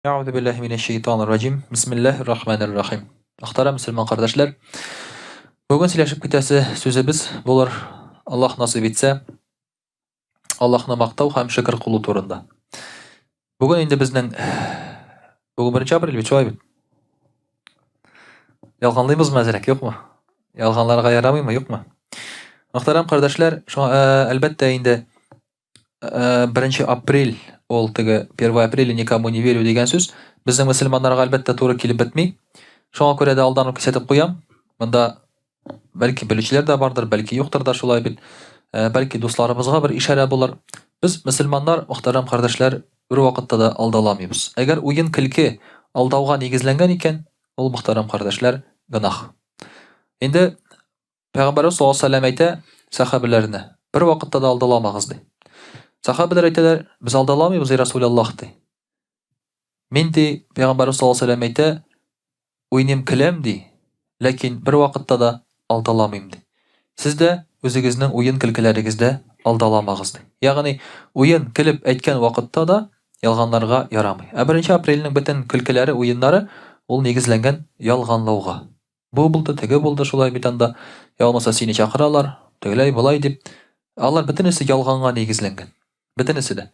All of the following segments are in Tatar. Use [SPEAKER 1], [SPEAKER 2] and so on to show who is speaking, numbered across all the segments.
[SPEAKER 1] Әгъузу биллаһи минәш шәйтанир раҗим. Бисмиллаһир рахманир рахим. Мөхтәрәм мөселман кардәшләр, бүген сөйләшеп китәсе сүзебез булыр, Аллаһ насыйп итсә, Аллаһны мактау һәм шөкер кылу турында. Бүген инде безнең бүген 1 апрель бит, шулай бит? Ялганлыйбызмы әзрәк, юкмы? Ялганларга ярамыймы, юкмы? Мөхтәрәм кардәшләр, шуңа әлбәттә инде 1 апрель ул теге 1 апреля никому не верю дигән сүз безнең мөселманнарга әлбәттә туры килеп бетми. Шуңа күрә дә алдан ук кисәтеп куям. Монда бәлки белүчеләр дә бардыр, бәлки юктыр да шулай бит. Бәлки дусларыбызга бер ишарә булыр. Без мөселманнар, мөхтәрәм кардәшләр, бер вакытта да алдаламыйбыз. Әгәр уен көлке алдауга нигезләнгән икән, ул мөхтәрәм кардәшләр гөнаһ. Инде Пәйгамбәребез саллаллаһу алейһи ва сәлләм әйтә сәхабәләренә, бер вакытта да алдаламагыз, ди. Сәхабәләр әйтәләр, без алдаламыйбыз, и Расулаллаһ, ди. Мин, ди, Пәйгамбәребез саллаллаһу алейһи ва сәлләм әйтә, уйныйм, көләм, ди, ләкин бер вакытта да алдаламыйм, ди. Сез дә үзегезнең уен-көлкеләрегездә алдаламагыз, ди. Ягъни, уен, көлеп әйткән вакытта да ялганларга ярамый. Ә беренче апрельнең бөтен көлкеләре, уеннары ул нигезләнгән ялганлауга. Бу булды, теге булды, шулай бит анда. Я булмаса сине чакыралар, тегеләй, болай дип. Алар бөтенесе ялганга нигезләнгән. Бөтенесе дә.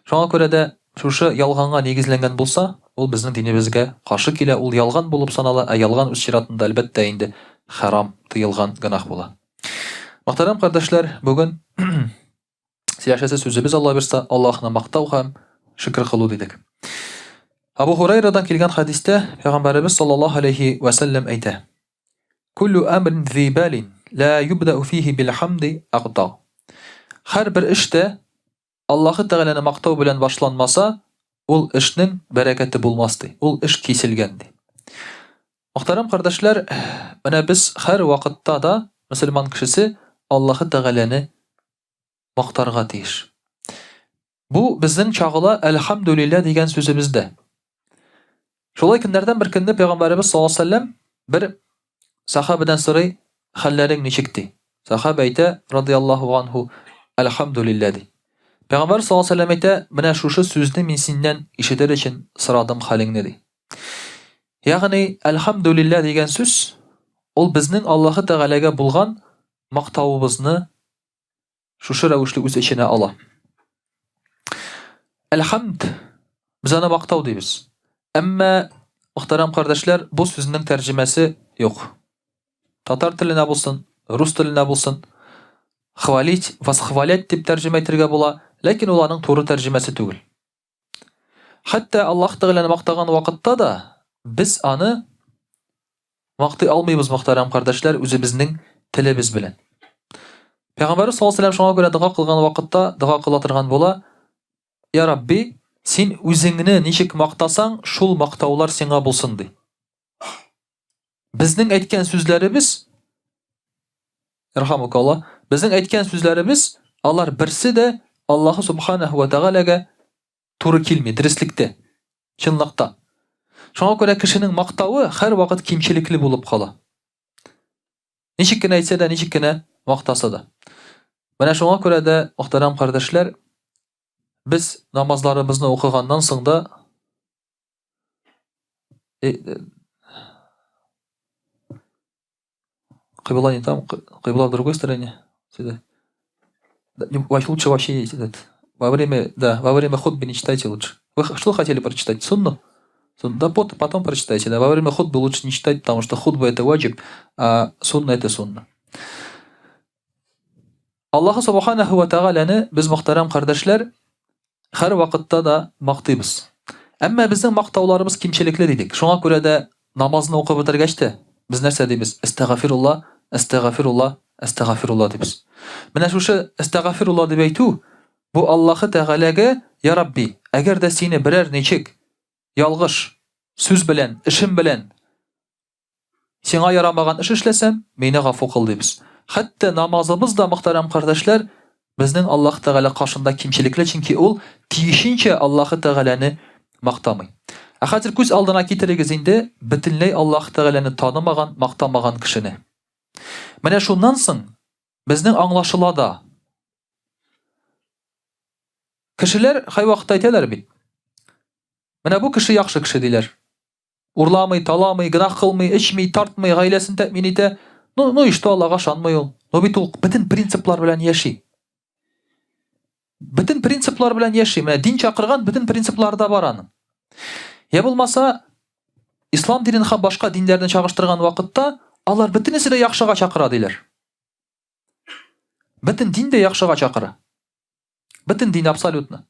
[SPEAKER 1] Шуңа күрә дә шушы ялганга нигезләнгән булса, ул безнең динебезгә каршы килә, ул ялган булып санала, ә ялган үз чиратында, әлбәттә инде, хәрам, тыелган гөнаһ була. Мөхтәрәм кардәшләр, бүген Сөйләшәсе сүзебез Алла бирса, Аллаһны мактау һәм шөкер кылу дидек. Абу Хурайрадан килгән хәдистә Пәйгамбәребез саллаллаһу алейхи ва сәлләм әйтә: Куллу амрин зи балин ла юбдау фихи бил хамди агта. Һәр бер эштә Аллаһы Тәгаләне мактау белән башланмаса, ул эшнең бәрәкәте булмас ди. Ул эш киселгән ди. Мөхтәрәм кардәшләр, менә без һәр вакытта да мөселман кешесе Аллаһы Тәгаләне мактарга тиеш. Бу безнең чагыла әлхәмдүлиллә дигән сүзебездә. Шулай көннәрдән бер көнне пәйгамбәребез саллаллаһу алейһи вәсәлләм бер сахабәдән сорый, хәлләрең ничек ди. Сахабә әйтә, радияллаһу анһу, әлхәмдүлиллә ди. Пәйгамбәр саллаллаһу алейһи вәсәлләм әйтә, менә шушы сүзне мин синнән ишетер өчен сорадым хәлеңне ди. Ягъни әлхәмдүлиллә дигән сүз ул безнең Аллаһы Тәгаләгә булган мактавыбызны шушы рәвешле үз эченә ала. Әлхәмд, без аны мактау дибез. Әмма, мөхтәрәм кардәшләр, бу сүзнең тәрҗемәсе юк. Татар теленә булсын, рус теленә булсын, хвалить, восхвалять дип тәрҗемә итәргә була, ләкин ул аның туры тәрҗемәсе түгел. Хәтта Аллаһ Тәгаләне мактаган вакытта да без аны мактый алмыйбыз, мөхтәрәм кардәшләр, үзебезнең телебез белән. Пәйгамбәрбез саллаллаһу алейһи шуңа күрә дога кылган вакытта дога кыла торган була. Я Рабби, син үзеңне ничек мактасаң, шул мактаулар сиңа булсын ди. Безнең әйткән сүзләребез Рахамукалла, безнең әйткән сүзләребез алар берсе дә Аллаһу субханаһу ва тәгаләгә туры килми, дөреслектә, чынлыкта. Шуңа күрә кешенең мактавы һәрвакыт кимчелекле булып кала. Ничек кенә әйтсә дә, ничек кенә мактаса да. Менә шуңа күрә дә, мөхтәрәм кардәшләр, без намазларыбызны укыганнан соң да Кыйбла не там, кыйбла в другой стороне. Сюда. Лучше вообще этот, во время, да, во время хутбы не читайте лучше. Вы что хотели прочитать? Сунну? Да потом прочитайте, да. Во время хутбы лучше не читать, потому что хутба это ваджиб, а сунна это сунна. Аллаһы Субханаху ва Тәгаләне без мөхтәрәм кардәшләр һәр вакытта да мактыйбыз. Әмма безнең мактауларыбыз кимчелекле дидек. Шуңа күрә дә намазны укып бетергәч тә без нәрсә дибез? Әстәгафирулла, әстәгафирулла, әстәгафирулла дибез. Менә шушы әстәгафирулла дип әйтү бу Аллаһы Тәгаләгә, Я Рабби, әгәр дә сине берәр ничек ялгыш сүз белән, эшем белән Сиңа ярамаган эш эшләсәм, мине гафу кыл, дибез. Хәтта намазыбыз да, мөхтәрәм кардәшләр, безнең Аллаһ Тәгалә каршында кимчелекле, чөнки ул тиешенчә Аллаһы Тәгаләне мактамый. Ә хәзер күз алдына китерегез инде бөтенләй Аллаһ Тәгаләне танымаган, мактамаган кешене. Менә шуннан соң безнең аңлашыла да. Кешеләр кайвакытта әйтәләр бит. Менә бу кеше яхшы кеше диләр. Урламый, таламый, гөнаһ кылмый, эчми, тартмый, гаиләсен тәэмин итә. Ну, ну и что, Аллага ышанмый ул. Но бит ул бөтен принциплар белән яши. Бөтен принциплар белән яши. Менә дин чакырган бөтен принциплары да бар аның. Я булмаса, ислам динен һәм башка диннәрне чагыштырган вакытта, алар бөтенесе дә яхшыга чакыра диләр. Бөтен дин дә яхшыга чакыра. Бөтен дин абсолютно.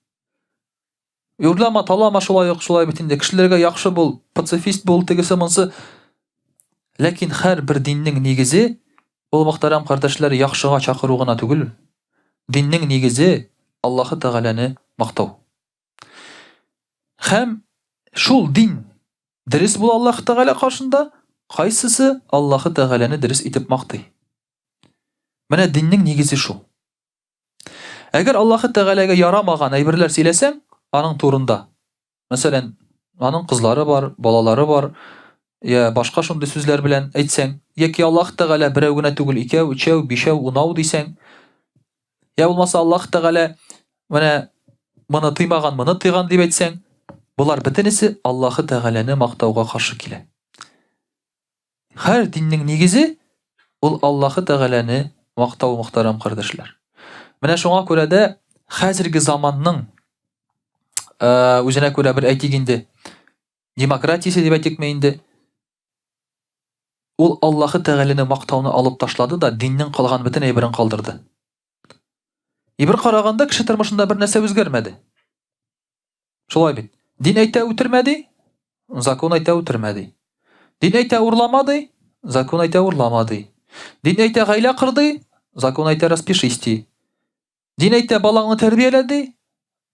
[SPEAKER 1] Юрлама, талама шулай ук, шулай бит инде. Кешеләргә яхшы бул, пацифист бул, тегесе монсы. Ләкин һәр бер диннең нигезе ул мөхтәрәм кардәшләр яхшыга чакыру гына түгел. Диннең нигезе Аллаһы Тәгаләне мактау. Һәм шул дин дөрес була Аллаһы Тәгалә каршында, кайсысы Аллаһы Тәгаләне дөрес итеп мактый. Менә диннең нигезе шул. Әгәр Аллаһы Тәгаләгә ярамаган әйберләр сөйләсәң, аның турында, мәсәлән, аның кызлары бар, балалары бар, я башка шундый сүзләр белән әйтсәң, яки Аллаһ Тәгалә берәү генә түгел, икәү, өчәү, бишәү, унау дисәң, я булмаса Аллаһ Тәгалә менә моны тыймаган, моны тыйган дип әйтсәң, болар бөтенесе Аллаһы Тәгаләне мактауга каршы килә. Һәр диннең нигезе ул Аллаһы Тәгаләне мактау, мөхтәрәм кардәшләр. Менә шуңа күрә дә хәзерге заманның үзенә күрә бер әйтик инде, демократиясе дип әйтикме инде, ул Аллаһы Тәгаләне мактауны алып ташлады да, диннең калган бөтен әйберен калдырды. И бер караганда кеше тормышында бер нәрсә үзгәрмәде. Шулай бит. Дин әйтә үтермә ди, закон әйтә үтермә ди. Дин әйтә урлама ди, закон әйтә урлама ди. Дин әйтә гаилә кыр ди, закон әйтә распишись ди. Дин әйтә балаңны тәрбиялә ди,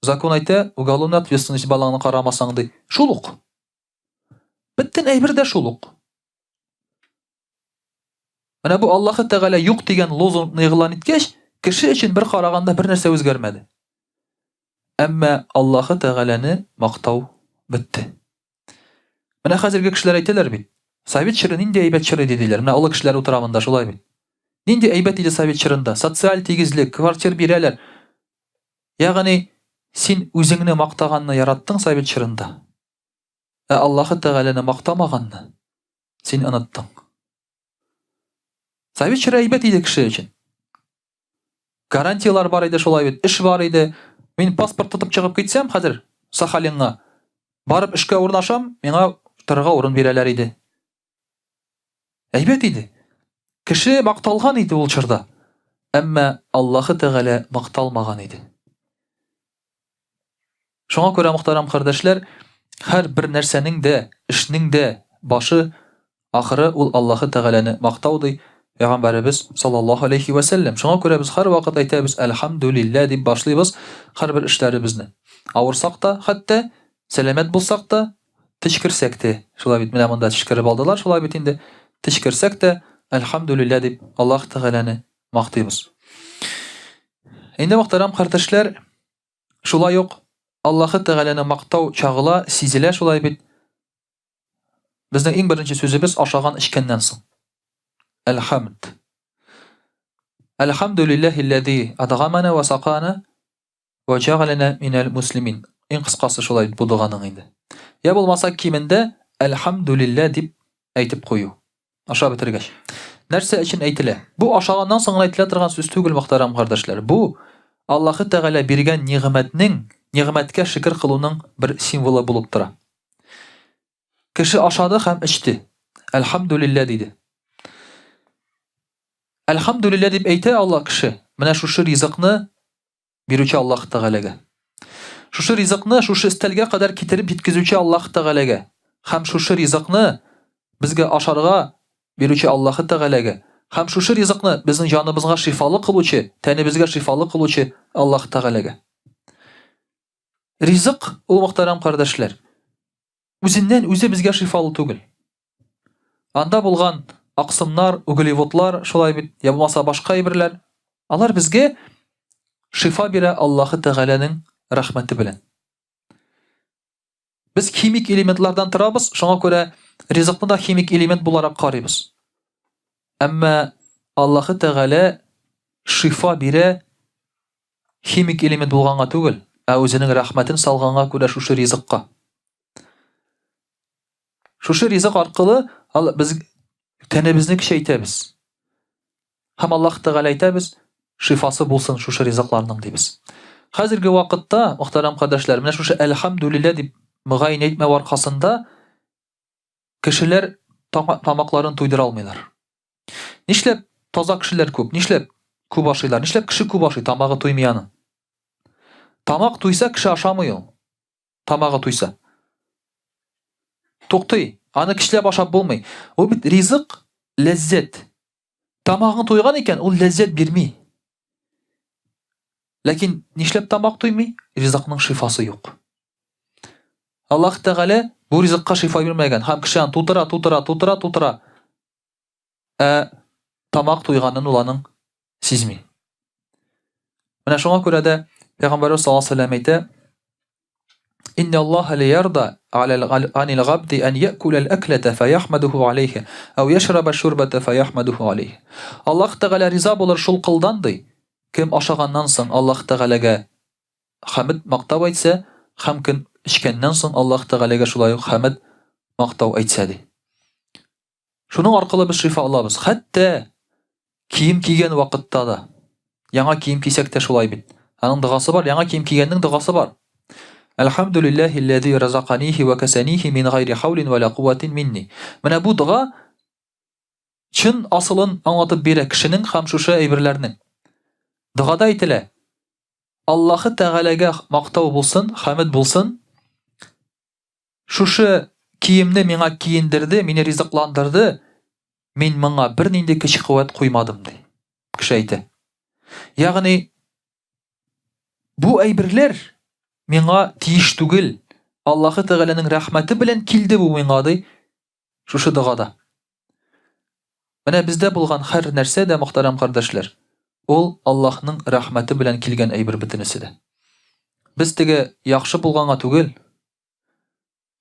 [SPEAKER 1] закон әйтә уголовная ответственность балаңны карамасаң ди. Шул ук. Бөтен әйбер дә шул ук. Менә бу Аллаһы Тәгалә юк дигән лозунгны игълан иткәч, кеше өчен бер караганда бер нәрсә үзгәрмәде. Әмма Аллаһы Тәгаләне мактау бетте. Менә хәзерге кешеләр әйтәләр бит, совет чоры нинди әйбәт чор иде диләр. Менә олы кешеләр утыра монда, шулай бит. Нинди әйбәт иде совет чорында? Социаль тигезлек, квартир бирәләр. Ягъни син үзеңне мактаганны яраттың совет чорында. Ә Аллаһы Тәгаләне мактамаганны син оныттың. Совет чоры әйбәт иде кеше өчен. Гарантияләр бар иде шулай бит, эш бар иде. Мин паспорт тотып чыгып китсәм хәзер Сахалинга, барып эшкә урнашам, миңа торырга урын бирәләр иде. Әйбәт иде. Кеше макталган иде ул чорда. Әмма Аллаһы Тәгалә макталмаган иде. Шуңа күрә, мөхтәрәм кардәшләр, һәр бер нәрсәнең дә, эшнең дә башы, ахыры ул Аллаһы Тәгаләне мактау, ди Пәйгамбәребез саллаллаһу алейхи вә сәлләм. Шуңа күрә без һәрвакыт әйтәбез, Әлхәмдүлилләһ дип башлыйбыз һәрбер эшләребезне. Авырсак та, хәтта сәламәт булсак та, төчкерсәк тә, шулай бит, менә монда төчкереп алдылар, шулай бит инде, төчкерсәк тә, Әлхәмдүлилләһ дип Аллаһ Тәгаләне мактыйбыз. Инде, мөхтәрәм кардәшләр, Шулай ук Аллаһы Тәгаләне мактау чагыла, сизелә шулай бит. Безнең иң беренче сүзебез ашаган эчкәннән соң. Әлхәмд. Әлхәмдүлилләһилләзи адгамана ва сакана ва җәгаләнә минәл муслимин. Иң кыскасы шулай бу доганың инде. Я булмаса кимендә әлхәмдүлилләһ дип әйтеп кую. Ашап бетергәч. Нәрсә өчен әйтелә? Бу ашаганнан соң гына әйтелә торган сүз түгел, мөхтәрәм кардәшләр. Бу Аллаһы Тәгалә биргән нигъмәтнең, нигъмәткә шөкер кылуның бер символы булып тора. Кеше ашады һәм эчте. Әлхәмдүлилләһ диде. Әлхәмдүлилләһ дип әйтә ала кеше. Менә шушы ризыкны бирүче Аллаһ Тәгаләгә. Шушы ризыкны шушы өстәлгә кадәр китереп җиткезүче Аллаһ Тәгаләгә һәм шушы ризыкны безгә ашарга бирүче Аллаһ Тәгаләгә һәм шушы ризыкны безнең җаныбызга шифалы кылучы, тәнебезгә шифалы кылучы Аллаһ Тәгаләгә. Ризык ул, мөхтәрәм кардәшләр, үзеннән үзе безгә шифалы түгел. Анда булган аксымнар, углеводлар, шулай бит, я булмаса башка әйберләр, алар безгә шифа бирә Аллаһы Тәгаләнең рәхмәте белән. Без химик элементлардан торабыз, шуңа күрә ризыкны да химик элемент буларак карыйбыз. Әмма Аллаһы Тәгалә шифа бирә химик элемент булганга түгел, ә үзенең рәхмәтен салганга күрә шушы ризыкка. Шушы ризык аркылы без тәнебезне көчәйтәбез. Һәм Аллаһ Тәгалә әйтәбез, шифасы булсын шушы ризыкларның дибез. Хәзерге вакытта, мөхтәрәм кардәшләр, менә шушы әлхәмдүлилләһ дип мөгаен әйтмәү аркасында кешеләр тамакларын туйдыра алмыйлар. Нишләп таза кешеләр күп? Нишләп күп ашыйлар? Нишләп кеше күп ашый, тамагы туймый аның? Тамак туйса, кеше ашамый ул. Тамагы туйса. Туктый. Аны көчләп ашап булмый. Ул бит ризык, ләззәт. Тамагың туйган икән, ул ләззәт бирми. Ләкин нишләп тамак туймый? Ризыкның шифасы юк. Аллаһ Тәгалә бу ризыкка шифа бирмәгән һәм кеше аны тутыра, тутыра, тутыра, тутыра. Ә тамак туйганын ул аның сизми. Менә шуңа күрә дә Пәйгамбәрбез саллаллаһу алейһи ва сәлләм әйтә: Инна Аллаһа ла ярда анил габди ан якула ал-аклата фаяхмадуху алейха, ау яшраба шурбата фаяхмадуху алейха. Аллаһ Тәгалә риза булыр шул колдан ди, кем ашаганнан соң Аллаһ Тәгаләгә хәмд мактау әйтсә, һәм кем эчкәннән соң Аллаһ Тәгаләгә шулай ук хәмд мактау әйтсә ди. Шуның аркылы без шифа алабыз. Хәтта кием кигән вакытта да. Яңа кием кисәк тә шулай бит. Аның догасы бар, яңа кием кигәннең догасы бар. Әлхәмдүлилләһи лләзи разаканихи ва касанихи мин гайри хаулин ва ла кувватин минни. Менә бу дога чын асылын аңлатып бирә кешенең һәм шушы әйберләрнең. Догада әйтелә: Аллаһы Тәгаләгә мактау булсын, хәмд булсын. Шушы киемне миңа киендерде, мине ризыкландырды, мин моңа бернинди көч-куәт куймадым, ди. Кеше әйтә. Ягъни бу әйберләр миңа тиеш түгел. Аллаһы Тәгаләнең рәхмәте белән килде бу миңа, ди. Шушы догада. Менә бездә булган һәр нәрсә дә, мөхтәрәм кардәшләр, ул Аллаһның рәхмәте белән килгән әйбер бөтенесе дә. Без теге яхшы булганга түгел,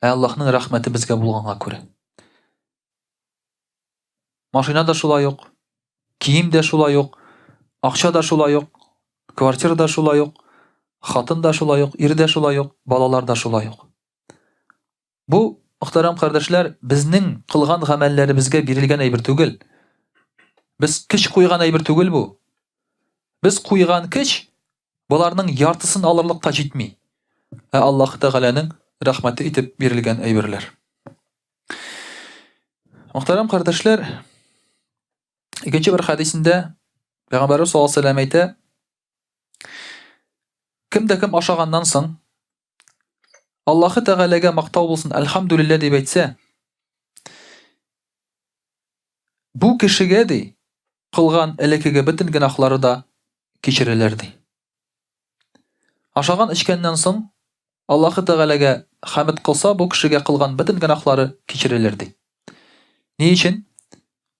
[SPEAKER 1] Ә Аллаһның рәхмәте безгә булганга күрә. Машина да шулай ук, кием дә шулай ук, акча да шулай ук, квартира да шулай ук, хатын да шулай ук, ир дә шулай ук, балалар да шулай ук. Бу, мөхтәрәм кардәшләр, безнең кылган гамәлләребезгә бирелгән әйбер түгел. Без көч куйган әйбер түгел бу. Без куйган көч Боларның яртысын алырлык та җитми. Ә Аллаһ Тәгаләнең рәхмәте итеп бирелгән әйберләр. Мөхтәрәм кардәшләр, икенче бер хәдисендә Пәйгамбәрбез саллаллаһу алейһи вәсәлләм әйтә, кем дә кем ашаганнан соң Аллаһы Тәгаләгә мактау булсын, әлхәмдүлилләһ дип әйтсә, бу кешегә ди, кылган элеккеге бөтен гөнаһлары да кичерелер ди. Ашаган эчкәннән соң Аллаһы Тәгаләгә хәмд кылса, бу кешегә кылган бөтен гөнаһлары кичерелер ди. Ни өчен?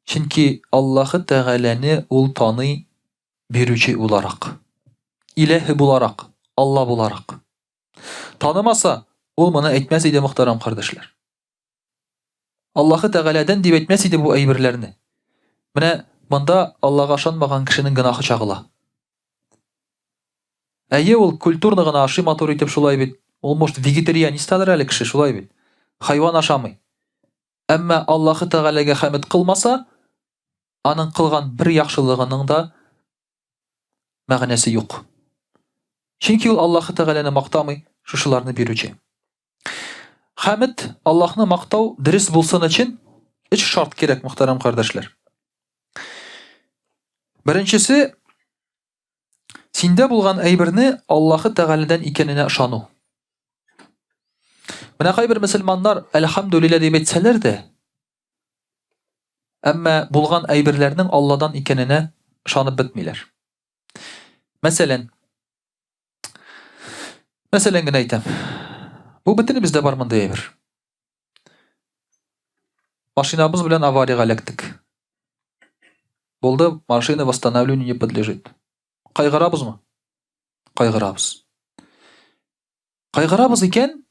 [SPEAKER 1] Чөнки Аллаһы Тәгаләне ул таный бирүче буларак, иләһе буларак, Алла буларак. Танымаса, ул моны әйтмәс иде, мөхтәрәм кардәшләр. Аллаһы Тәгаләдән дип әйтмәс иде бу әйберләрне. Менә монда Аллага ышанмаган кешенең гөнаһы чагыла. Әйе, ул культурно гына ашый матур итеп шулай бит. Ул, может, вегетарианистадыр әле кеше, шулай бит. Хайван ашамый. Әмма Аллаһы Тәгаләгә хәмед кылмаса, аның кылган бер яхшылыгының да мәгънәсе юк. Чөнки ул Аллаһы Тәгаләне мактамый, шушыларны бирүче. Хәмед, Аллаһны мактау дөрес булсын өчен өч шарт кирәк, мөхтәрәм кардәшләр. Беренчесе, синдә булган әйберне Аллаһы Тәгаләдән икәненә ышану. Менә кайбер мөселманнар әлхәмдүлилләһ дип әйтсәләр дә, әмма булган әйберләрнең Алладан икәненә ышанып бетмиләр. Мәсәлән, Мәсәлән генә әйтәм. Бу бөтенебездә бар мондый әйбер. Машинабыз белән авариягә эләктек. Булды, машина восстановлению не подлежит. Кайгырабызмы? Кайгырабыз. Кайгырабыз икән,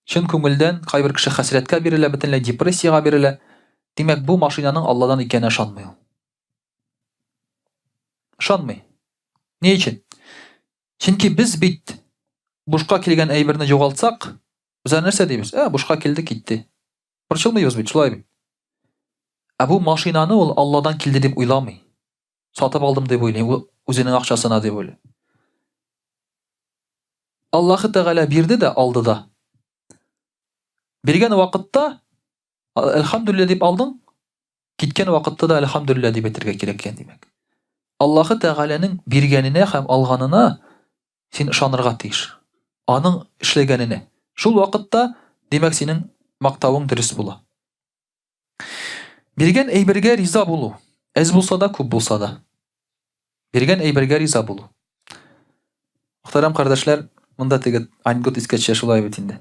[SPEAKER 1] чын күңелдән кайбер кеше хәсрәткә бирелә, бөтенләй депрессиягә бирелә. Димәк, бу машинаның Алладан икәненә ышанмый ул. Ышанмый. Ни өчен? Чөнки без бит бушка килгән әйберне югалтсак, без аны нәрсә дибез? Ә, бушка килде, китте. Борчылмыйбыз бит, шулай бит. Ә бу машинаны ул Алладан килде дип уйламый. Сатып алдым дип уйлый, ул үзенең акчасына дип уйлый. Аллаһы Тәгалә бирде дә, алды да. Биргән вакытта әлхәмдүлилләһ дип алдың, киткән вакытта да әлхәмдүлилләһ дип әйтергә кирәк икән, димәк. Аллаһы Тәгаләнең биргәненә һәм алганына син ышанырга тиеш. Аның эшләгәненә. Шул вакытта, димәк, синең мактавың дөрес була. Биргән әйбергә риза булу, әз булса да, күп булса да. Биргән әйбергә риза булу. Мөхтәрәм кардәшләр, монда теге анекдот искә төшә шулай бит инде.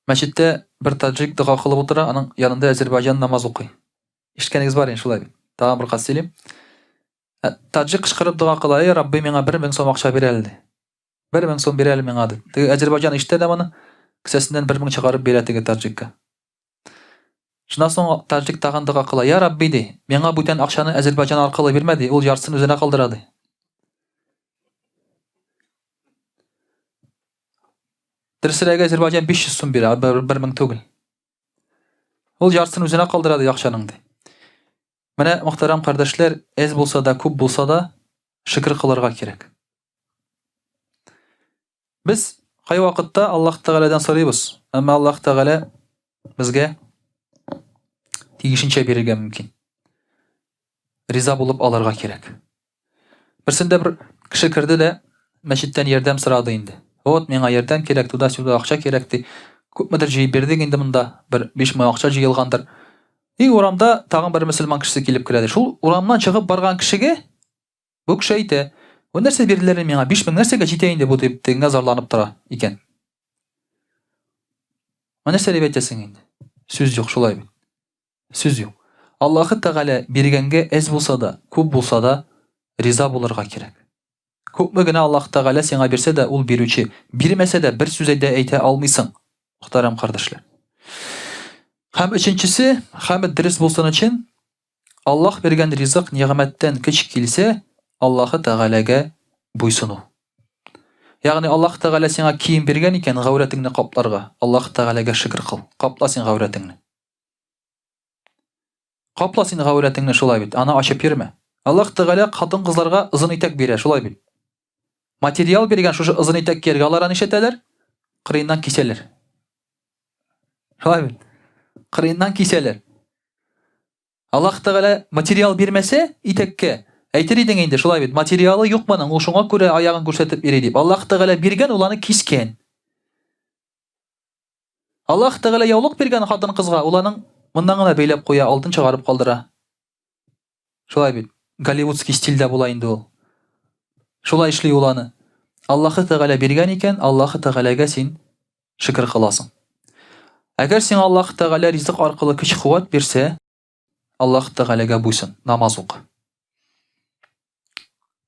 [SPEAKER 1] Мәчеттә бер таджик дога кылып утыра, аның янында әзербайҗан намаз укый. Ишеткәнегез бар инде шулай бит. Тагын бер кат сөйлим. Ә, таджик кычкырып дога кыла, "Эй, Рабби, миңа 1000 сум акча бир әле", ди. 1000 сум бир әле миңа, ди. Теге әзербайҗан ишетә дә моны, кесәсеннән 1000 чыгарып бирә теге таджикка. Шуннан соң таджик тагын дога кыла, "Я Рабби", ди, "миңа бүтән акчаны Әзербайҗан аркылы бирмә", ди, ул яртысын үзенә калдыра, ди. Дөресрәге, Әзербайҗан 500 сум бирә, 1000 түгел. Ул яртысын үзенә калдыра, ди, акчаның, ди. Менә, мөхтәрәм кардәшләр, әз булса да, күп булса да, шөкер кылырга кирәк. Без кайвакытта Аллаһ Тәгаләдән сорыйбыз, әмма Аллаһ Тәгалә безгә тиешенчә бирергә мөмкин. Риза булып алырга кирәк. Берсендә бер кеше керде дә мәчеттән ярдәм сорады инде. Вот, миңа ярдәм кирәк, туда-сюда акча кирәк ди. Күпмедер җыеп бирдек инде монда, бер 5000 акча җыелгандыр. И урамда тагын бер мөселман кешесе килеп керә ди. Шул урамнан чыгып барган кешегә бу кеше әйтә, "Бу нәрсә бирделәр миңа? 5000 нәрсәгә җитә инде бу?" дип тегеңә зарланып тора икән. Моны нәрсә дип әйтәсең инде? Сүз юк, шулай бит. Сүз юк. Аллаһы Тәгалә биргәнгә әз булса да, күп булса да риза булырга кирәк. Күпме генә Аллаһ Тәгалә сиңа бирсә дә, ул бирүче. Бирмәсә дә бер сүз дә әйтә алмыйсың, мөхтәрәм кардәшләр. Һәм өченчесе, хәмд дөрес булсын өчен, Аллаһ биргән ризык нигъмәттән көч килсә, Аллаһы Тәгаләгә буйсыну. Ягъни Аллаһ Тәгалә сиңа кием биргән икән, гаурәтеңне капларга, Аллаһ Тәгаләгә шөкер кыл. Капла син гаурәтеңне. Капла син гаурәтеңне шулай бит, аны ачып йөрмә. Аллаһ Тәгалә хатын-кызларга озын итәк бирә, шулай бит. Материал биргән шушы озын итәк кияргә алар аны нишләтәләр? Кырыеннан кисәләр. Шулай бит. Кырыеннан кисәләр. Аллаһ Тәгалә материал бирмәсә итәккә, әйтер идең инде, шулай бит. Материалы юк моның, ул шуңа күрә аягын күрсәтеп йөри дип. Аллаһ Тәгалә биргән, ул аны кискән. Аллаһ Тәгалә яулык биргән хатын-кызга, ул аның моннан гына бәйләп куя, алтын чыгарып калдыра. Шулай бит. Голливудский стильдә була инде ул. Шулай эшли ул аны. Аллаһы Тәгалә биргән икән, Аллаһы Тәгаләгә син шөкер кыласың. Әгәр сиңа Аллаһ Тәгалә ризык аркылы көч-куәт бирсә, Аллаһ Тәгаләгә буйсын, намаз укы.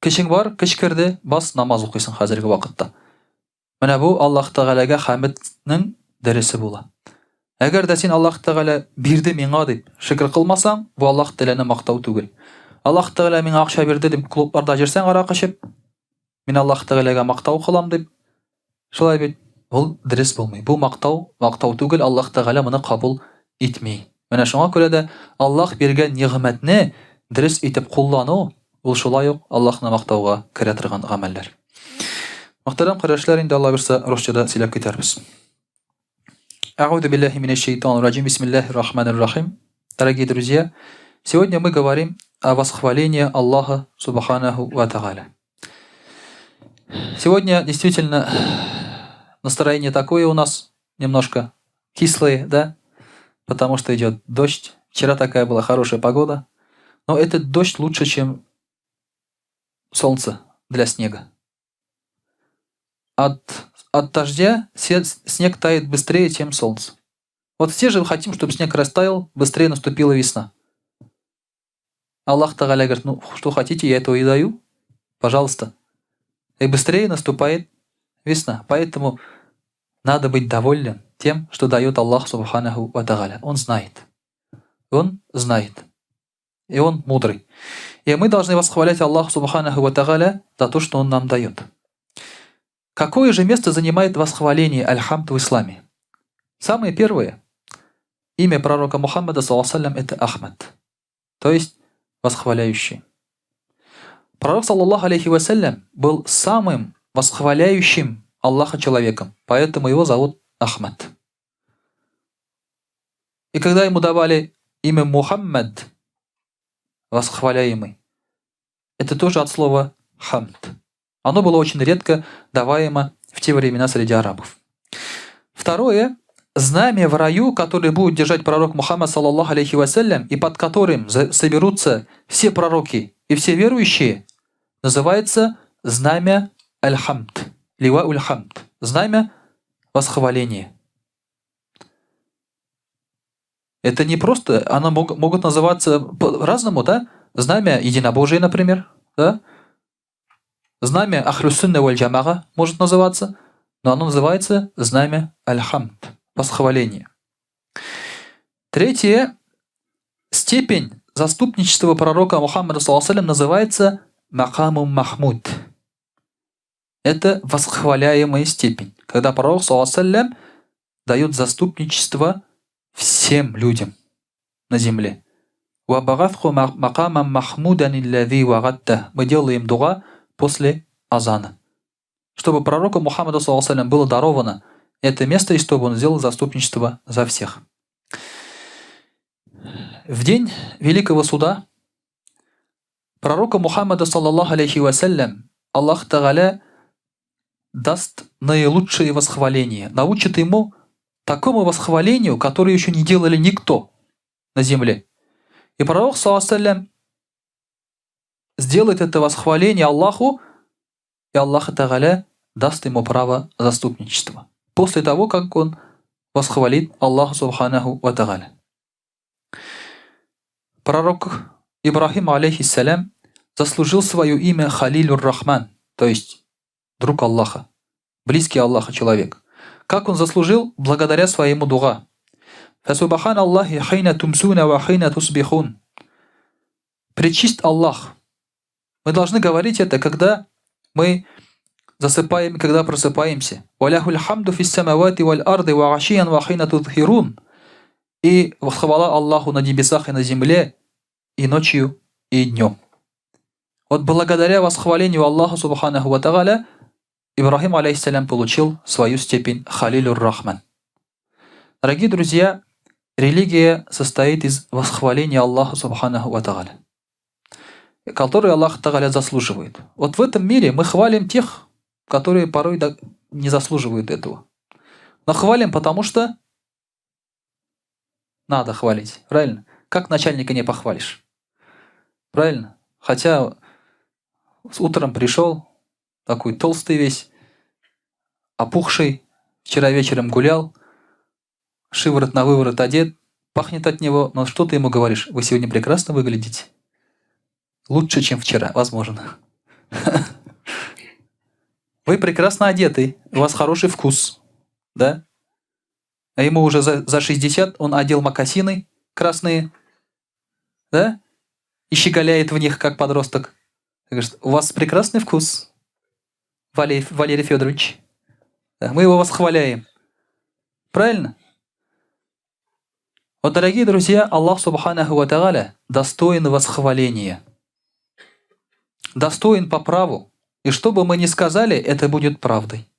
[SPEAKER 1] Көчең бар, көч керде, бас, намаз укыйсың хәзерге вакытта. Менә бу Аллаһ Тәгаләгә хәмднең дөресе була. Әгәр дә син Аллаһ Тәгалә бирде миңа дип шөкер кылмасаң, бу Аллаһ Тәгаләне мактау түгел. Аллаһ Тәгалә миңа акча бирде дип клубларда йөрсәң аракы эчеп, мин Аллаһ Тәгаләгә мактау кылам дип, шулай бит, ул дөрес булмый. Бу мактау, мактау түгел, Аллаһ Тәгалә моны кабул итми. Менә шуңа күрә дә Аллаһ биргән нигъмәтне дөрес итеп куллану, ул шулай ук Аллаһны мактауга керә торган гамәлләр. Мөхтәрәм кардәшләр, инде Алла бирсә, русчада сөйләп китәрбез. Әгъузу биллахи минәш шайтанир раҗим. Бисмиллахир рахманир рахим. Дорогие друзья, сегодня мы говорим о восхвалении Аллаха субханаху ва тааля. Сегодня действительно настроение такое у нас немножко кислое, да? Потому что идет дождь. Вчера такая была хорошая погода. Но этот дождь лучше, чем солнце для снега. От, от дождя снег тает быстрее, чем солнце. Вот все же хотим, чтобы снег растаял, быстрее наступила весна. Аллах Тагаля говорит, ну, что хотите, я этого и даю. Пожалуйста. И быстрее наступает весна. Поэтому надо быть доволен тем, что дает Аллах Субханаху Ва Тагаля. Он знает. Он знает. И он мудрый. И мы должны восхвалять Аллах Субханаху Ва Тагаля за то, что Он нам дает. Какое же место занимает восхваление Аль-Хамд в исламе? Самое первое. Имя пророка Мухаммада, саллаллаху это Ахмад, то есть восхваляющий. Пророк, саллаллаху алейхи вассалям, был самым восхваляющим Аллаха человеком, поэтому его зовут Ахмад. И когда ему давали имя Мухаммад, восхваляемый, это тоже от слова хамд. Оно было очень редко даваемо в те времена среди арабов. Второе, знамя в раю, которое будет держать пророк Мухаммад, саллаллаху алейхи вассалям, и под которым соберутся все пророки и все верующие, называется знамя Аль-Хамд, Лива Уль-Хамд, знамя восхваления. Это не просто, оно могут называться по-разному, да? Знамя единобожия, например, да? Знамя Ахлю Сунна валь Джамага может называться, но оно называется знамя Аль-Хамд, восхваление. Третье, степень заступничества пророка Мухаммада, саллаллаху называется Макамум Махмуд. Это восхваляемая степень, когда пророк, саллаллаху дает заступничество всем людям на земле. Мы делаем дуа после азана, чтобы пророку Мухаммаду, саллаллаху было даровано это место, и чтобы он сделал заступничество за всех. В день Великого Суда пророка Мухаммада, саллаллаху алейхи вассалям, Аллах Тагаля даст наилучшее восхваление, научит ему такому восхвалению, которое еще не делали никто на земле. И пророк, саллаллаху сделает это восхваление Аллаху, и Аллах Тагаля даст ему право заступничества. После того, как он восхвалит Аллаху Субханаху ва Тагаля. Пророк Ибрахим, алейхиссалям, заслужил свое имя Халилюр Рахман, то есть друг Аллаха, близкий Аллаха человек. Как он заслужил? Благодаря своему дуга. Фасубхан Аллахи хайна тумсуна ва хайна тусбихун. Пречист Аллах. Мы должны говорить это, когда мы засыпаем, когда просыпаемся. Валяхуль хамду фис самавати валь арды ва ашиян ва хайна тудхирун. И хвала Аллаху на небесах и на земле, и ночью, и днем. Вот благодаря восхвалению Аллаха Субханаху ва Тагаля Ибрахим, алейхиссалям, получил свою степень Халилюр Рахман. Дорогие друзья, религия состоит из восхваления Аллаха Субханаху ва Тагаля, который Аллах Тагаля заслуживает. Вот в этом мире мы хвалим тех, которые порой не заслуживают этого. Но хвалим, потому что надо хвалить, правильно? Как начальника не похвалишь? Правильно? Хотя с утром пришел, такой толстый весь, опухший, вчера вечером гулял, шиворот на выворот одет, пахнет от него, но что ты ему говоришь? Вы сегодня прекрасно выглядите. Лучше, чем вчера, возможно. Вы прекрасно одеты, у вас хороший вкус, да? А ему уже за 60, он одел мокасины красные, да? И щеголяет в них, как подросток. Говорит, у вас прекрасный вкус, Валерий Федорович. Да, мы его восхваляем. Правильно? Вот, дорогие друзья, Аллах Субханаху ва Тааля достоин восхваления. Достоин по праву. И что бы мы ни сказали, это будет правдой.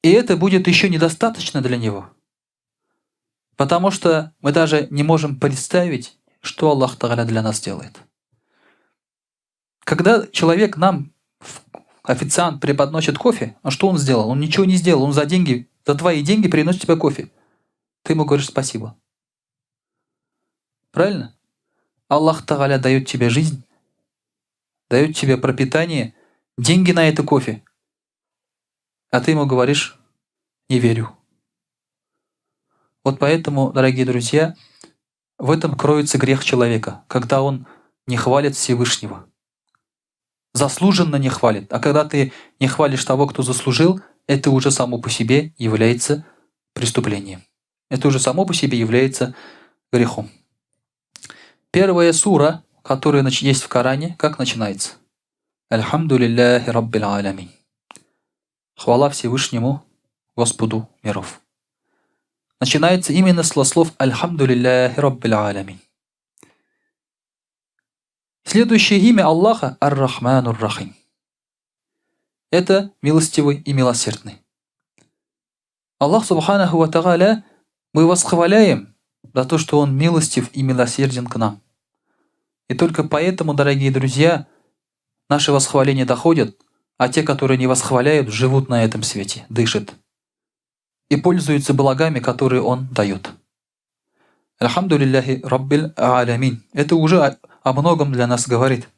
[SPEAKER 1] И это будет еще недостаточно для него. Потому что мы даже не можем представить, что Аллах Тааля для нас делает. Когда человек нам, официант, преподносит кофе, а что он сделал? Он ничего не сделал, он за деньги, за твои деньги приносит тебе кофе. Ты ему говоришь спасибо. Правильно? Аллах Тааля дает тебе жизнь, дает тебе пропитание, деньги на это кофе. А ты ему говоришь, не верю. Вот поэтому, дорогие друзья, в этом кроется грех человека, когда он не хвалит Всевышнего. Заслуженно не хвалит. А когда ты не хвалишь того, кто заслужил, это уже само по себе является преступлением. Это уже само по себе является грехом. Первая сура, которая есть в Коране, как начинается? Альхамдулиллахи раббил алямин. Хвала Всевышнему, Господу миров. начинается именно с слов «Альхамдулиллахи Раббил Алямин». Следующее имя Аллаха – Ар-Рахманур Рахим. Это милостивый и милосердный. Аллах Субханаху Ва Тааля мы восхваляем за то, что Он милостив и милосерден к нам. И только поэтому, дорогие друзья, наши восхваления доходят, а те, которые не восхваляют, живут на этом свете, дышат и пользуются благами, которые Он дает. Альхамдулиллахи Раббил Алямин. Это уже о многом для нас говорит.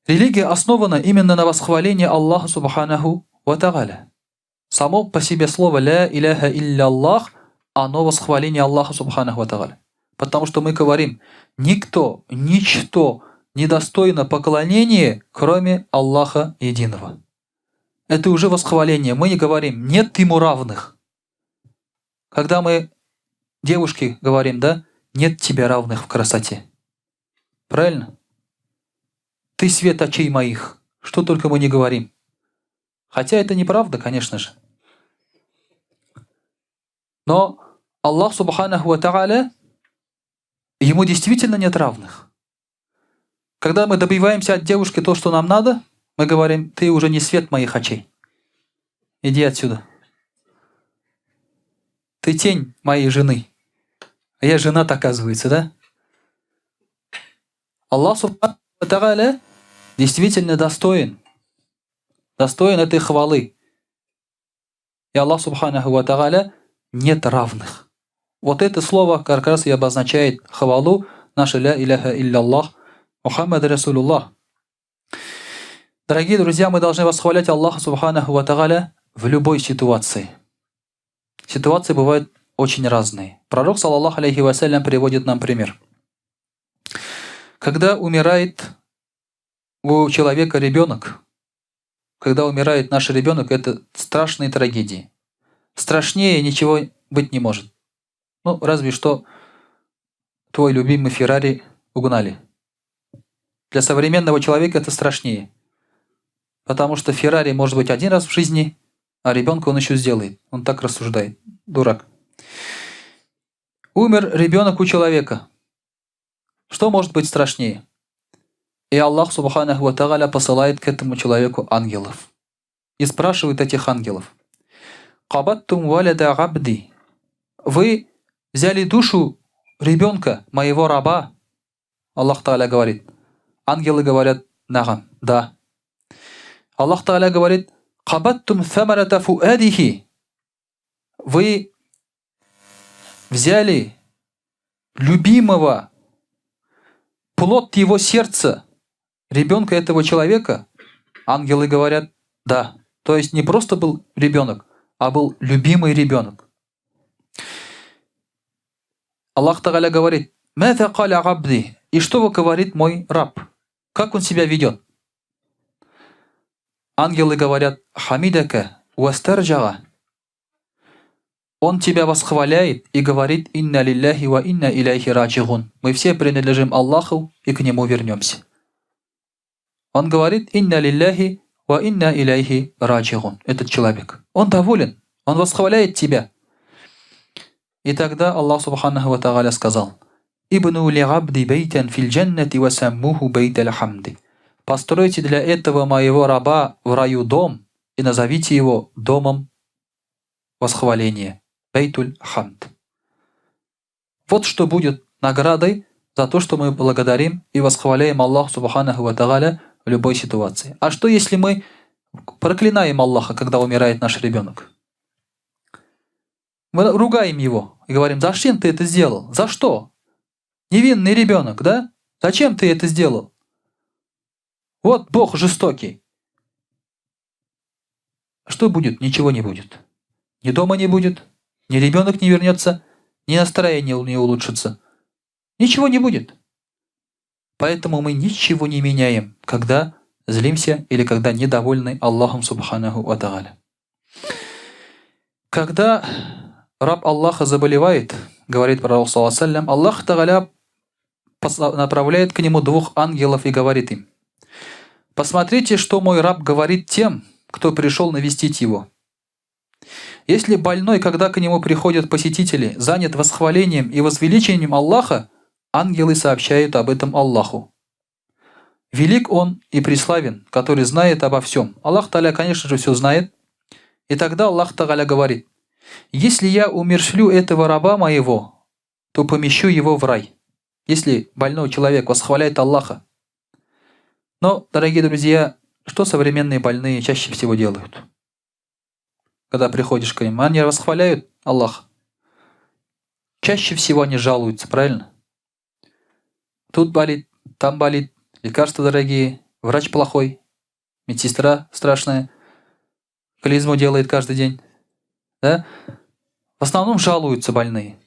[SPEAKER 1] Религия основана именно на восхвалении Аллаха Субханаху Ва Тааля. Само по себе слово «Ля иляха илля Аллах», оно восхваление Аллаха Субханаху Ва Тааля. Потому что мы говорим, никто, ничто не достойно поклонения, кроме Аллаха Единого. Это уже восхваление. Мы не говорим, нет ему равных. Когда мы девушке говорим, да, нет тебе равных в красоте. Правильно? Ты свет очей моих. Что только мы не говорим. Хотя это неправда, конечно же. Но Аллах Субханаху Ва Тааля, ему действительно нет равных. Когда мы добиваемся от девушки то, что нам надо, мы говорим, ты уже не свет моих очей. Иди отсюда. Ты тень моей жены. А я женат, оказывается, да? Аллах Субхану Тааля действительно достоин. Достоин этой хвалы. И Аллах Субханаху Ва Тааля нет равных. Вот это слово как раз и обозначает хвалу наша ля иляха илляллах Мухаммад Расулуллах. Дорогие друзья, мы должны восхвалять Аллаха Субханаху Ва Тааля в любой ситуации. Ситуации бывают очень разные. Пророк, саллаллаху алейхи вассалям, приводит нам пример. Когда умирает у человека ребенок, когда умирает наш ребенок, это страшные трагедии. Страшнее ничего быть не может. Ну, разве что твой любимый Феррари угнали. Для современного человека это страшнее. Потому что Феррари может быть один раз в жизни, а ребенка он еще сделает. Он так рассуждает. Дурак. Умер ребенок у человека. Что может быть страшнее? И Аллах Субханаху Ва Тааля посылает к этому человеку ангелов. И спрашивает этих ангелов. «Кабаттум валяда абди». Вы взяли душу ребенка, моего раба. Аллах Тааля говорит. Ангелы говорят, нагам, да. Аллах Тааля говорит, «Кабаттум самарата фуадихи». Вы взяли любимого, плод его сердца, ребенка этого человека. Ангелы говорят, да. То есть не просто был ребенок, а был любимый ребенок. Аллах Тааля говорит, «Маза каля абди». И что говорит мой раб? Как он себя ведет? Ангелы говорят, «Хамидака вастарджага». Он тебя восхваляет и говорит, «Инна лилляхи ва инна иляйхи раджигун». Мы все принадлежим Аллаху и к Нему вернемся. Он говорит, «Инна лилляхи ва инна иляйхи раджигун». Этот человек. Он доволен. Он восхваляет тебя. И тогда Аллах Субханаху Ва Тааля сказал, «Ибну ли абди бейтан фил джаннати ва саммуху бейт хамди». Постройте для этого моего раба в раю дом и назовите его домом восхваления. Бейтуль Хамд. Вот что будет наградой за то, что мы благодарим и восхваляем Аллах Субханаху Ва Тааля в любой ситуации. А что если мы проклинаем Аллаха, когда умирает наш ребенок? Мы ругаем его и говорим, зачем ты это сделал? За что? Невинный ребенок, да? Зачем ты это сделал? Вот Бог жестокий. Что будет? Ничего не будет. Ни дома не будет, ни ребенок не вернется, ни настроение не улучшится. Ничего не будет. Поэтому мы ничего не меняем, когда злимся или когда недовольны Аллахом Субханаху Ва Тааля. Когда раб Аллаха заболевает, говорит пророк, саллаллаху алейхи ва саллям, Аллах Тааля направляет к нему двух ангелов и говорит им: посмотрите, что мой раб говорит тем, кто пришел навестить его. Если больной, когда к нему приходят посетители, занят восхвалением и возвеличением Аллаха, ангелы сообщают об этом Аллаху. Велик он и преславен, который знает обо всем. Аллах Таля, конечно же, все знает. И тогда Аллах Тагаля говорит, если я умершлю этого раба моего, то помещу его в рай. Если больной человек восхваляет Аллаха. Но, дорогие друзья, что современные больные чаще всего делают? Когда приходишь к ним, они восхваляют Аллаха. Чаще всего они жалуются, правильно? Тут болит, там болит, лекарства дорогие, врач плохой, медсестра страшная, клизму делает каждый день. Да? В основном жалуются больные.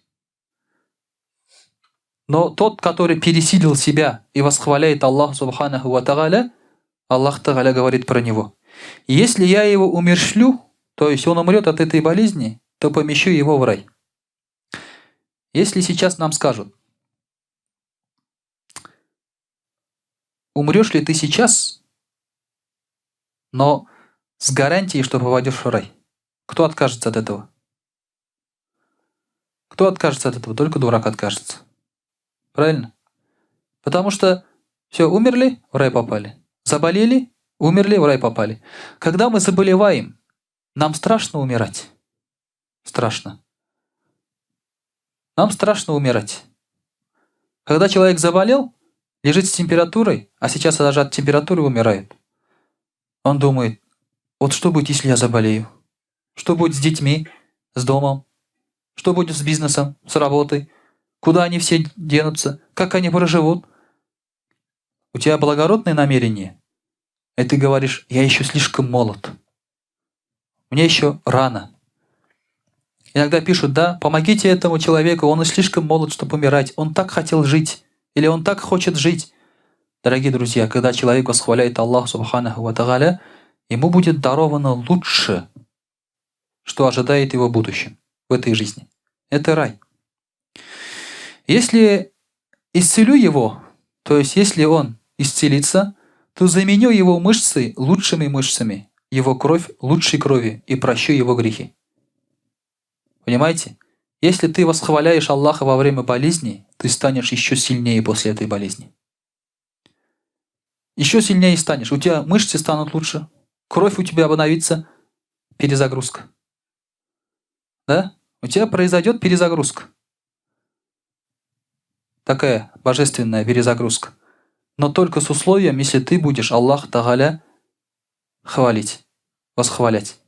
[SPEAKER 1] Но тот, который пересилил себя и восхваляет Аллах Субханаху Ва Тагаля, Аллах Тагаля говорит про него. Если я его умершлю, то есть он умрет от этой болезни, то помещу его в рай. Если сейчас нам скажут, умрешь ли ты сейчас, но с гарантией, что попадешь в рай. Кто откажется от этого? Кто откажется от этого? Только дурак откажется. Правильно? Потому что все, умерли, в рай попали. Заболели, умерли, в рай попали. Когда мы заболеваем, нам страшно умирать. Страшно. Нам страшно умирать. Когда человек заболел, лежит с температурой, а сейчас даже от температуры умирает. Он думает, вот что будет, если я заболею? Что будет с детьми, с домом? Что будет с бизнесом, с работой? Куда они все денутся? Как они проживут? У тебя благородное намерение, и ты говоришь, я еще слишком молод. Мне еще рано. Иногда пишут, да, помогите этому человеку, он слишком молод, чтобы умирать, он так хотел жить, или он так хочет жить. Дорогие друзья, когда человек восхваляет Аллах Субханаху Ва Тагаля, ему будет даровано лучше, что ожидает его в будущем, в этой жизни. Это рай. Если исцелю его, то есть если он исцелится, то заменю его мышцы лучшими мышцами, его кровь лучшей крови и прощу его грехи. Понимаете? Если ты восхваляешь Аллаха во время болезни, ты станешь еще сильнее после этой болезни. Еще сильнее станешь. У тебя мышцы станут лучше, кровь у тебя обновится, перезагрузка. Да? У тебя произойдет перезагрузка. Такая божественная перезагрузка. Но только с условием, если ты будешь Аллах Тагаля хвалить, восхвалять.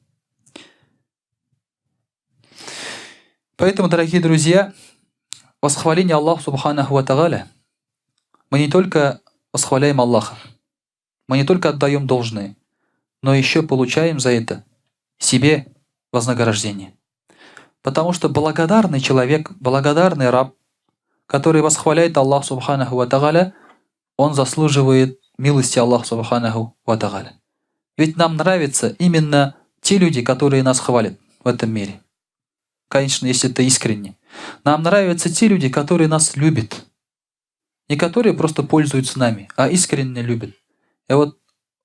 [SPEAKER 1] Поэтому, дорогие друзья, восхваление Аллаху Субханаху Ва Тагаля, мы не только восхваляем Аллаха, мы не только отдаем должное, но еще получаем за это себе вознаграждение. Потому что благодарный человек, благодарный раб, который восхваляет Аллах Субханаху Ва Тагаля, он заслуживает милости Аллаха Субханаху Ва Тагаля. Ведь нам нравятся именно те люди, которые нас хвалят в этом мире. Конечно, если это искренне. Нам нравятся те люди, которые нас любят. Не которые просто пользуются нами, а искренне любят. И вот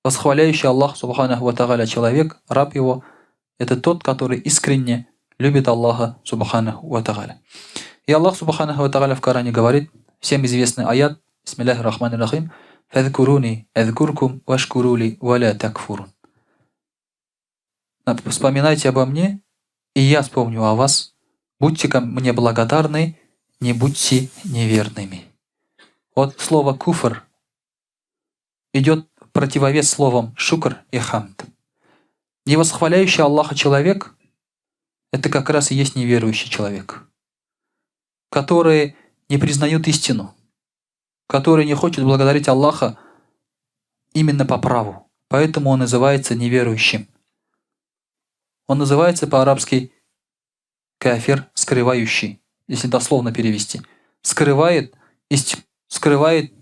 [SPEAKER 1] восхваляющий Аллах Субханаху Ва Тагаля человек, раб его, это тот, который искренне любит Аллаха Субханаху Ва Тагаля. И Аллах Субханаху Ва Тагаля в Коране говорит, всем известный аят, Бисмиллахи рахмани рахим, «Фадкуруни адкуркум вашкурули валя такфурун». Вспоминайте обо мне, и я вспомню о вас. Будьте ко мне благодарны, не будьте неверными. Вот слово «куфр» идет в противовес словам «шукр» и «хамд». Невосхваляющий Аллаха человек – это как раз и есть неверующий человек, который не признает истину, который не хочет благодарить Аллаха именно по праву. Поэтому он называется неверующим. Он называется по-арабски кафир, скрывающий, если дословно перевести. Скрывает, скрывает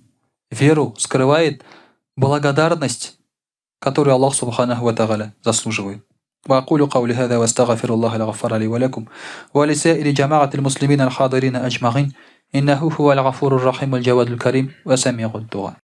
[SPEAKER 1] веру, скрывает благодарность, которую Аллах Субханаху Ва Тагаля заслуживает. وأقول قولي هذا وأستغفر الله الغفار لي ولكم ولسائر جماعة المسلمين الحاضرين أجمعين إنه هو الغفور الرحيم الجواد الكريم وسميع الدعاء.